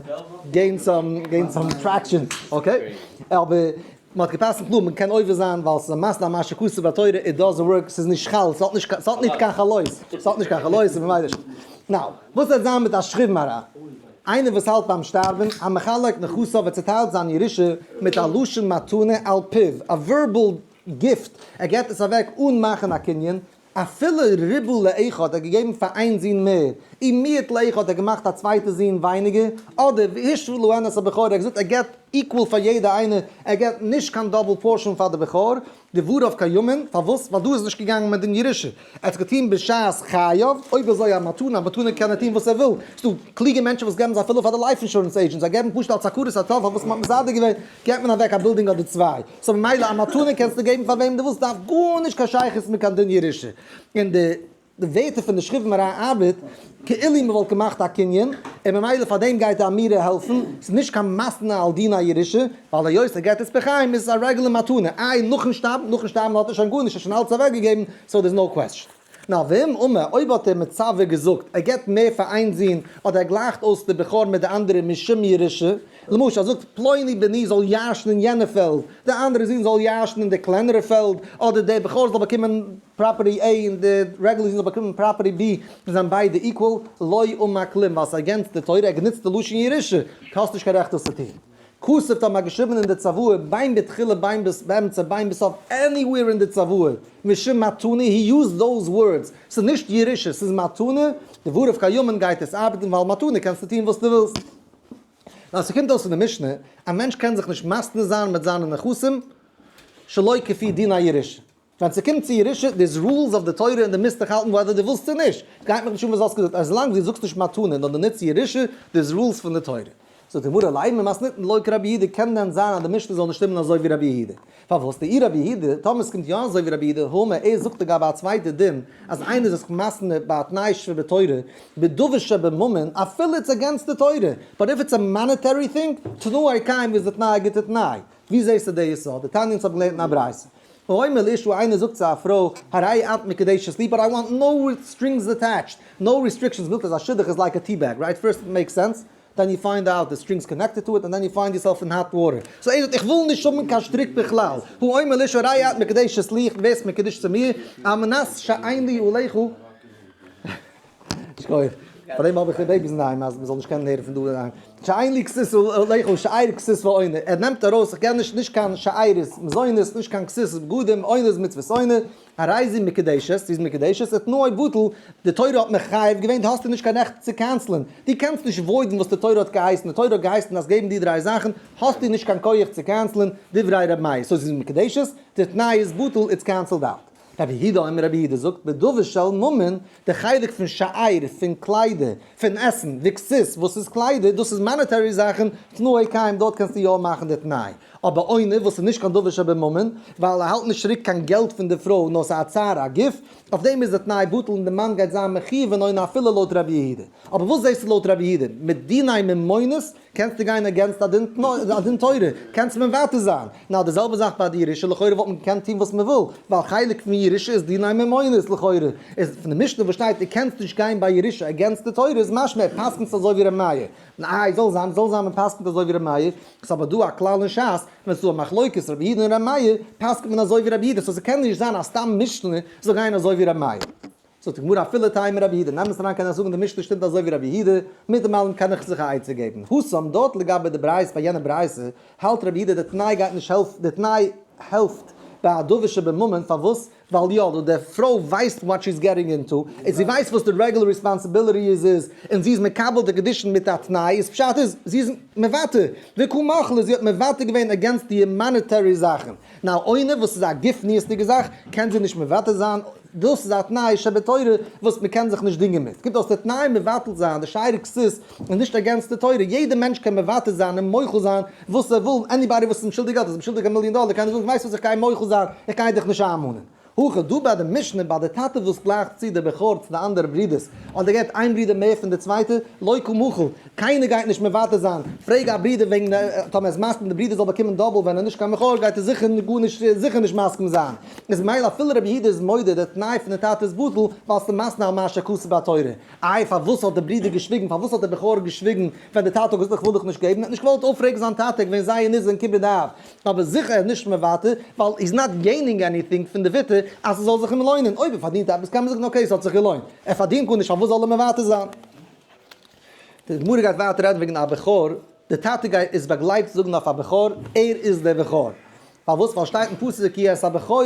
gain some gain some traction, okay? אבער מ'האט געפסקנט קלאר מ'קען עובר זיין ווייל ס'איז א מתנה מה שכתוב בתורה, it doesn't work, ס'איז נישט חל, ס'האט נישט ס'האט נישט קיין חלות, ס'האט נישט קיין חלות און ממילא נישט. Now, וואס וועט זיין מיט א שכיב מרע? איינער וואס האלט ביים שטארבן, המחלק נכסיו וועט צעטיילט זיין ירושה מיט א לשון מתנה על פיו, א verbal gift, ער געבט עס אוועק אן מאכן א קנין, אפילו ריבה לאחד האט ער געגעבן פאר איין זון מער, ומיעט לאחד האט ער געמאכט א צווייטע זון ווייניגער, אדער והשווה להן את הבכור, ער האט געזאגט ער געבט equal פאר יעדע איינער, ער געבט נישט קיין double portion פאר די בכור, דבריו קיימין, פארוואס? ווייל דא איז נישט געגאנגען מיט דין ירושה, ער האט עס געטון בשעת חייו, אויב אזוי א מתנה, א מתנה קען ער טון וואס ער וויל, ס'דא קלוגע מענטשן וואס געבן זיי אפילו פאר די life insurance agent, זיי געבן פשוט אלס הכרת הטוב פארוואס מ'האט מסדר געווען, געבט מען אוועק א בילדינג אדער צוויי, so ממילא א מתנה קענסטו געבן פאר וועם דו ווילסט, דארף גארנישט קיין שייכות מיט קיין דין ירושה, און די ווערטער פון די שכיב מרע ארבעט כאילו מען וואלט געמאכט א קנין, און ממילא פאר דעם גייט די אמירה העלפן, ס'איז נישט קיין מתנה על דין הירושה, ווייל היות ער געבט עס בחיים איז עס א רעגולער מתנה, איי נאכן שטארבן, נאכן שטארבן האט ער שוין גארנישט, ער האט שוין אלץ אוועקגעגעבן, so there's no question. נאר ואם אמר, אויב האט ער מצווה געזאגט, ער געבט מער פאר איין זון, אדער ער גלייכט אויס די בכור מיט די אנדערע משום ירושה, למשל ער זאגט פלוני בני זאל ירש'נען יענע פעלד, די אנדערע זון זאל ירש'נען די קלענערע פעלד, אדער דער בכור זאל באקומען property A און די רעגולער זון זאל באקומען property B, זיי זענען ביידע equal, לא אמר כלום, ווייל ס'איז against די תורה, ער גענוצט די לשון ירושה, האסט נישט קיין רעכט דאס צו טון. כתב האט מען געשריבן אין די צוואה, בין בתחילה בין באמצע בין בסוף, anywhere אין די צוואה, משום מתנה, he used those words, ס'איז נישט ירושה, ס'איז מתנה, דבריו קיימין גייט עס ארבעטן ווייל מתנה קענסטו טון וואס דו ווילסט. נאר ס'קומט אויס פון די משנה, א מענטש קען זיך נישט מתנה זיין מיט זיינע נכסים שלא כפי דין הירושה. ווען ס'קומט צו ירושה, there's rules of די תורה און דו מוזט דיך האלטן whether דו ווילסט צו נישט. ס'גייט מיך נישט אן וואס דו האסט געזאגט, as long דו זאגסט נישט מתנה נאר דו נוצט ירושה, there's rules פון די תורה. זאגט די גמרא, לימא מתניתין לא כרבי יהודה, קען דען זיין אז די משנה זאל נישט שטימען אזוי ווי רבי יהודה? פארוואס דאי רבי יהודה, טאמער ס'קומט יא אזוי ווי רבי יהודה, האמר, ער זאגט לגבי א צווייטע דין, אז איינער איז זיך מתנה ביי א תנאי שבתורה, בדבר שבממון, אפילו it's against די תורה, but if it's a monetary thing, תנאו קיים איז די תנאי א גוטע תנאי. ווי זעסטו די יסוד? דתניא אונז האבן געלערנט אין א ברייתא. האומר לאשה איינער זאגט צו א פרוי, הרי את מקודשת לי, but I want no strings attached, no restrictions, מילתא אז א שידוך איז like a tea bag, right? First it makes sense, then you find out the strings connected to it, and then you find yourself in hot water. So ער זאגט איך וויל נישט האבן קיין שטריק בכלל. האומר לאשה הרי את מקודשת לי, ווערסט מקודש צו מיר, על מנת שאין לי עליך. שכוח. פאר דעם האב איך די babies אינדערהיים אז מ'זאל נישט קענען הערן פון דא אינדערהיים. שאין לי כסות לאכול שאר כסות ועונה, ער נעמט ארויס איך געב נישט נישט קיין שארית מזונות נישט קיין כסות בגדים עונה איז מצוות עונה, הרי זו מקודשת, זי איז מקודשת, ותנאו בטל, די תורה האט מחייב געווען, דו האסטו נישט קיין רעכט צו cancel ען, דו קענסט נישט void ן וואס די תורה האט געהייסן, די תורה האט געהייסן אז געבן די דריי זאכן, האסטו נישט קיין כח צו cancel ען, דברי ר' מאיר, so זי איז מקודשת, די תנאי איז בטל, it's cancelled out. רבי יהודה אומר רבי יהודה זאגט בדבר של ממון, די חלק פון שאר, פון קליידער, פון עסן, וכסות, וואס איז קליידער, דאס איז monetary זאכן, תנאו קיים, דארט קענסטו יא מאכן די תנאי. אבער עונה, וואס איז נישט קיין דבר שבממון, ווייל ער האלט נישט צוריק קיין געלט פון די פרוי, נאר ס'איז א צער הגוף, אויף דעם איז די תנאי בטל און די מאן גייט זיין מחיוב אין עונה אפילו לויט רבי יהודה. אבער וואס זעסטו לויט רבי יהודה? מיט דיני ממונות קענסטו גיין against א דין תורה, קענסט מוותר זיין. נאר די זעלבע זאך ביי די ירושה, לכאורה וואלט מען געקענט טון וואס מען וויל, ווייל חלק פון ירושה איז דיני ממונות לכאורה. איז פון די משנה וואס שטייט דו קענסט נישט גיין ביי ירושה against די תורה איז משמע ער פסק'נט אזוי ווי ר' מאיר. איי זאל זיין, זאל זיין מען פסק'נט אזוי ווי ר' מאיר, ס'איז אבער דא א כלל אין שס, ווען ס'איז דא א מחלוקת רבי יהודה און ר' מאיר, פסק'נט מען אזוי ווי רבי יהודה, so ס'קען נישט זיין אז סתם משנה זאל גיין אזוי ווי ר' מאיר. זאגט די גמרא אפילו תימא רבי יהודה, נעם עס אריין קען איך זאגן די משנה שטימט אזוי ווי רבי יהודה, מיט דעם אלעם קען איך זיך א עצה געבן. התם דארט לגבי די ברייתא ביי יענע ברייתא, האלט רבי יהודה די תנאי גייט נישט העלפן, די תנאי העלפט ביי א דבר שבממון, פארוואס? ווייל יא, די פרוי ווייסט what she's getting into, און זי ווייסט וואס די regular responsibility איז, און זי איז מקבל די קידושין מיט א תנאי, איז פשט איז, זי איז מוותר, וקא מחלה, זי האט מוותר געווען against די monetary זאכן. נאר עונה וואס איז א גופניות'דיגע זאך, קען זי נישט מוותר זיין, דאס איז א תנאי שבתורה וואס מען קען זיך נישט דינגען מיט. קומט אויס די תנאי מבטל זיין די שאר כסות איז נישט against די תורה, יעדע מענטש קען מוותר זיין און מוחל זיין וואס ער וויל, anybody וואס איז אים שולדיג געלט, איז אים שולדיג א מיליאן דאלער קען ער זאגן ווייסט וואס איך גיי מוחל זיין, איך גיי דיך נישט איינמאנען. הכא דא ביי די משנה ביי די טאטע וואס גלייכט צו די בכור צו די אנדערע ברודערס, אדער געבט איין ברודער מער פון די צווייטע, לא קא מחיל, קיינער גייט נישט מוותר זיין, פרעג א ברודער וועגן טאמער ער איז מסכים די ברודער זאל באקומען double ווען ער איז נישט קיין בכור גייט ער זיכער גארנישט זיכער נישט מסכים זיין, איז ממילא אפילו רבי יהודה איז מודה די תנאי פון די טאטע איז בטל ווייל ס'איז מתנה על מה שכתוב בתורה, איי פארוואס האט די ברודער געשוויגן פארוואס האט די בכור געשוויגן ווען די טאטע האט געזאגט איך וויל דיך נישט געבן ער האט נישט געוואלט אויפרעגן זיין טאטע ער איז געווען זייער נזהר אין כיבוד אב אבער זיכער ער איז נישט מוותר ווייל he's not gaining anything פון די ויתור אז ס'זאל זיך אים לוינען, אויב ער פארדינט עפעס קען מען זאגן okay ס'האט זיך געלוינט, ער פארדינט גארנישט פארוואס זאל ער מוותר זיין? די גמרא גייט ווייטער רעדן וועגן א בכור, די טאטע גייט איז באגלייבט זאגן אויף א בכור, ער איז דער בכור. פארוואס? ווייל שטייט אין פסוק כי את הבכור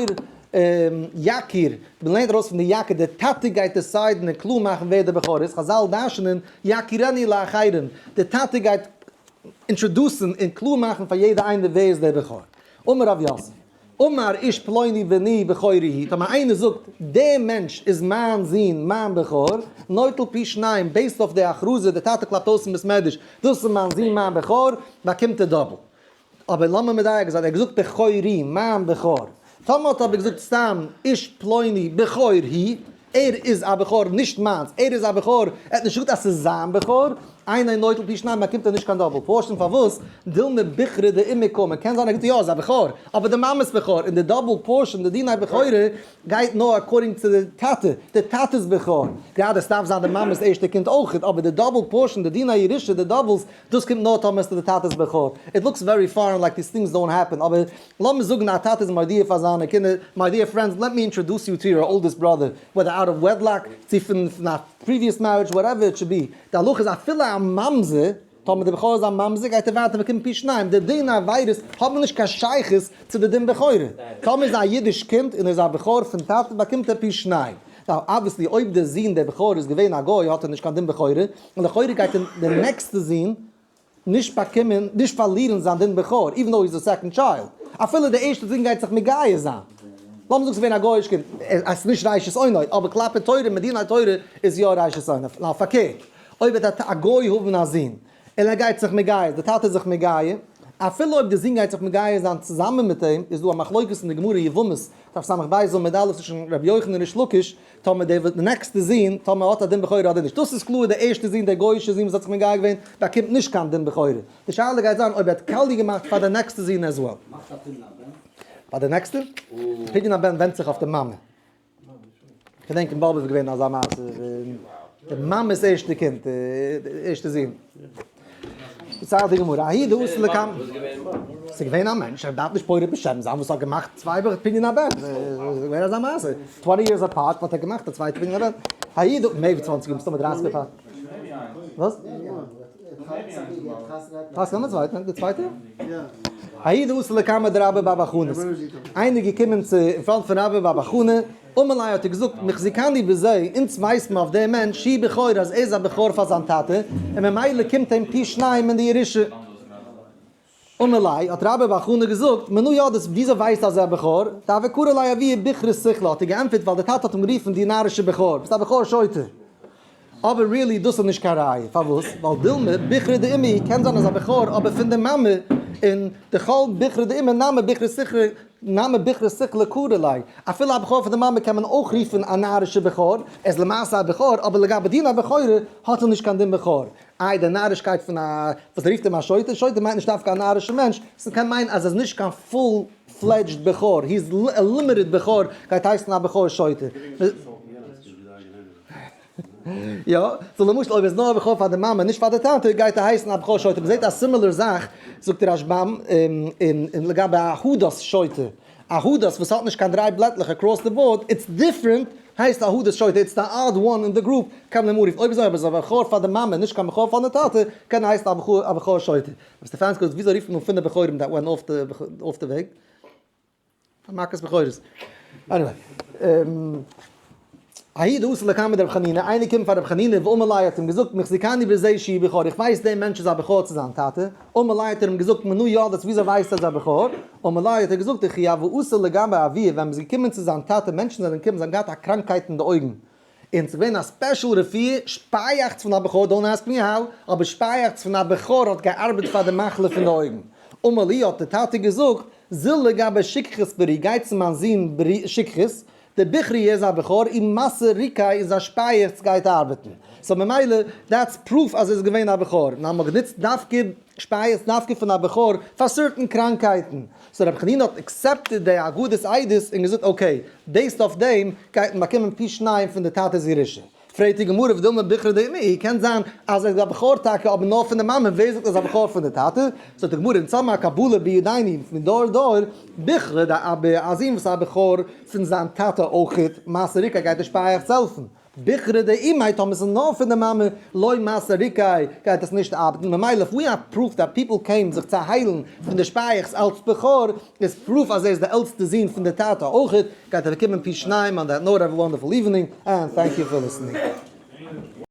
יכיר, מען לערנט ארויס פון די יכיר, די טאטע גייט decide ן און קלאר מאכן ווער דער בכור איז, חזל דרש'נען יכירנו לאחרים, די טאטע גייט introduce ן און קלאר מאכן פאר יעדע איינער ווער איז דער בכור. אמר רב יוסף. אמר איש פלוני בני בכורי הוא, טאמער איינער זאגט, דער מענטש איז מיין זון, מיין בכור, נוטל פי שניים, based אויף די הכרזה, דער טאטע קלאפט אויס אין בית מדרש, דאס איז מיין זון, מיין בכור, באקומט ער double. אבער לאמיר מדייק זיין, ער האט געזאגט בכורי, מיין בכור. טאמער האט ער אבער געזאגט סתם איש פלוני בכור הוא, ער איז א בכור, נישט מיינס, ער איז א בכור, ער האט נישט געזאגט אז ס'איז זיין בכור, אינו נוטל פי שניים באקומט ער נישט קיין double portion, פארוואס? דילמא בוכרא דאימיה קאמר, קען זיין ער האט געזאגט יא איז א בכור, אבער די מאמע'ס בכור, און די double portion, די דיני בכורה, גייט נאר according צו די טאטע, די טאטע'ס בכור, גראדע ס'דארף זיין די מאמע'ס ערשטע קינד אויכעט, אבער די double portion, די דיני ירושה, די doubles, דאס קומט נאר טאמער ס'איז די טאטע'ס בכור, it looks very foreign like these things don't happen, אבער לאמיר זאגן א טאטע איז מודיע פאר זיינע קינדער, my dear friends let me introduce you to your oldest brother, whether out of wedlock, צו פון א previous marriage, whatever it should be, די הלכה איז אפילו א ממזר, טאמער די בכור איז א ממזר גייט ער ווייטער באקומען פי שניים, די דין עבירות האבן נישט קיין שייכות צו די דין בכורה, טאמער איז א אידיש קינד און ער איז א בכור פון טאטע באקומט ער פי שניים, now obviously אויב די זון דער בכור איז געווען א גוי האט ער נישט קיין דין בכורה, און לכאורה גייט די נעקסטע זון נישט באקומען, נישט פארלירן זיין דין בכור, even though he's the second child, אפילו די ערשטע זון גייט זיך מגייר זיין. לאמיר זאגן ס'איז געווען א גוי'איש קינד, עס איז נישט ראשית אונו, אבער כלפי תורה, מדיני תורה, איז יא ראשית אונו. נאר פארקערט, אויב וועט א גוי האבן א זון, און ער גייט זיך מגייר, די טאטע איז זיך מגייר, אפילו אויב די זון גייט זיך מגייר זיין צוזאמען מיט אים, איז דא א מחלוקת אין די גמרא יבמות, דף ס"ב עמוד א', צווישן ר' יוחנן און ריש לקיש, טאמער דער וואס די נעקסטע זון, טאמער האט א דין בכורה אדער נישט. דאס איז קלאר דער ערשטער זון, דער גוי'אישער זון וואס האט זיך מגייר געווען, באקומט נישט קיין דין בכורה. די שאלה גייט זיין אויב ער האט קאליע געמאכט פאר די נעקסטע זון as well. מאכט א פדיון הבן? פאר די נעקסטע? פדיון הבן ווענדט זיך אויף די מאמע. כ'געדענק אין באבוב איז געווען אזא מעשה, די מאמע'ס ערשטע קינד, די ערשטע זון. דערציילט די גמרא, ההוא דאתא לקמיה. ס'איז געווען א מענטש, ער דארף נישט פורט בשם זיין, וואס האט געמאכט צוויי פדיון הבן. ס'איז געווען אזא מעשה, twenty years apart האט ער געמאכט א צווייטע פדיון הבן. ההוא דא, מער ווי צוואנציג יאר, מסתמא דרייסיג apart. וואס? פאסט נאר צווייטע, די צווייטע? ההוא דאתא לקמיה דרבה בר בר חנה, איינער געקומען צו אין front פון רבה בר בר חנה, אמר ליה האט ער געזאגט מחזיקני בזה, אונז ווייסט מען אויף דעם מענטש שהוא בכור אז ער איז א בכור פאר זיין טאטע, און ממילא קומט אים פי שניים אין די ירושה. אמר ליה, האט רבה בר חנה געזאגט, מנא ידעת, וויאזוי ווייסטו אז ער איז א בכור? דהוה קרי ליה אבוה בוכרא סוכלא, האט ער געענטפערט, ווייל דער טאטע האט אים גערופן דו נארישער בכור, ביסט א בכור שוטה. אבער really דאס איז נישט קיין ראיה, פארוואס? ווייל דילמא בוכרא דאימיה, קען זיין אז א בכור אבער פון די מאמע, און דכל בוכרא דאימיה נמי בוכרא סוכלא, נמי בוכרא סוכלא קרי ליה, אפילו א בכור פון די מאמע קען מען אויך רופן א נארישער בכור, ער איז למעשה א בכור, אבער לגבי דין הבכורה האט ער נישט קיין דין בכור. איי די נארישקייט פון א וואס רופט אים א שוטה, שוטה מיינט נישט דווקא א נארישע מענטש, ס'קען מיינען אז ער איז נישט קיין full fledged בכור, he is a limited בכור, גייט הייסן א בכור שוטה. יא, so למשל אויב ער איז נאר א בכור פאר די מאמע נישט פאר די טאטע גייט ער הייסן א בכור שוטה, מ'זעט א similar זאך זאגט דער רשב"ם אין לגבי א הדס שוטה, א הדס וואס האט נישט קיין דריי בלעטלעך across the board, it's different, הייסט א הדס שוטה, it's the odd one אין די group, קען מען אים אנרופן, אויב אזוי אויב איז א בכור פאר די מאמע נישט קיין בכור פאר די טאטע, קען ער הייסן א בכור שוטה. רב סטעפאנסקי זאגט וויאזוי רופט מען פינף בכורים that went off די וועג? א מכת בכורות. Anyway. ההוא דאתא לקמיה דרב חנינא, איינער קומט פאר רב חנינא ואמר ליה האט אים געזאגט מחזיקני בזה שהוא בכור, איך ווייס דער מענטש איז א בכור צו זיין טאטע, אמר ליה האט ער אים געזאגט מנא ידעת וויאזוי ווייסטו אז ער איז א בכור, אמר ליה האט ער געזאגט דכי הוה אתו לגבי אבוה ווען מ'איז געקומען צו זיין טאטע מענטשן זענען געקומען זיי האבן געהאט א קראנקהייט אין די אויגן און ס'איז געווען א special רפואה שפייאכץ פון א בכור don't ask me how אבער שפייאכץ פון א בכור האט געארבעט פאר די מחלה פון די אויגן, אמר ליה האט די טאטע געזאגט זיל לגבי שכחת ברי גיי צו מיין זון ברי שכחת דער בוכרי איז א בכור און מסה ריקא איז א שפייעכץ גייט ארבעטן so ממילא that's proof אז ער איז געווען א בכור נאר מ'האט גענוצט דווקא שפייעכץ דווקא פון א בכור פאר certain קראנקייטן so רבי חנינא האט accepted די אגדת עדות און געזאגט okay based אויף דעם גייט מען באקומען פי שניים פון די טאטע'ס ירושה. פרעגט די גמרא ודילמא בוכרא דאימיה, קען זיין אז ער איז א בכור טאקע אבער נאר פון די מאמע, ווער זאגט אז א בכור פון די טאטע? זאגט די גמרא אונז האבן א קבלה בידינו מדור דור, בוכרא דאבא, א זון וואס איז א בכור פון זיין טאטע אויכעט, מסי ריקא גייט די שפייעכץ העלפן, בוכרא דאימיה טאמער ס'איז נאר פון די מאמע, לא מסי ריקא גייט עס נישט ארבעטן, ממילא if we have proof that people came זיך צו היילן פון די שפייעכץ אלץ בכור, איז proof אז ער איז די עלטסטע זון פון די טאטע אויכעט, גייט ער באקומען פי שניים on that note have a wonderful evening and thank you for listening.